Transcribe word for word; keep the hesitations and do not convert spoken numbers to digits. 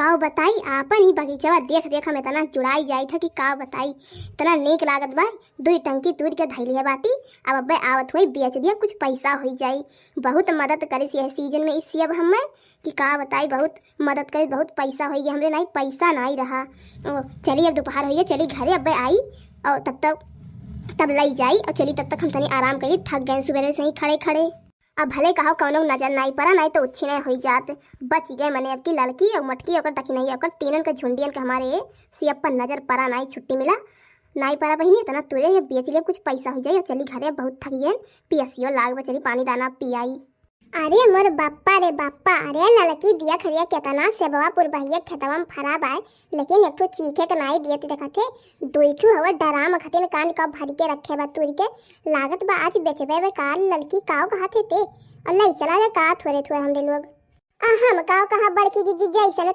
काव बताई, आपन ही बगीचवा देख देख हम इतना जुड़ाई जाइत है कि काव बताई, इतना नीक लागत बा। दुई टंकी तूर के धइली है बाटी, अब अब्बे आवत हुई बेच दिया, कुछ पैसा होई जाई। बहुत मदद करिस यह सीजन में इस अब हमें कि काव बताई, बहुत मदद करिस, बहुत पैसा होई गया हमरे, नहीं पैसा नहीं रहा। ओ, चली अब दोपहर होई है, चली घरे अब्बे आई और तब तक तब लई जाई और चली तब तक हम तनी आराम करी, थक गए सुबह से ही खड़े खड़े। अब भले कहो कौनो नजर नाई पड़ा, नाई तो उच्छी नाई होई जात। बच गए मने अब की लड़की और मटकी और दखिनैया और तीनन के झुंडियन के हमारे सियप पर नजर पड़ा नाई, छुट्टी मिला नाई पड़ा बहिनी, इतना तुरे ये बेच ले कुछ पैसा हो जाए और चली घरे, बहुत थक गए, पियसियो लाग बा, चली पानी दाना पियाई। अरे मोर बाप्पा रे बाप्पा, अरे लड़की दिया खरिया केतना सेबवा पुरबहिया खेतवा में फरा बाय, लेकिन एक ठो चीखे के नाई दियत देखत है। दुई ठो हवा डराम खतिन कान का भर के रखे बा तूर के। लागत बा आज बेचबे बे का लड़की, काव कहत है ते? और लई चला ले का थोरे थोरे हमरे लोग। आ हम काव कहा बड़की जीजी, जैसे ले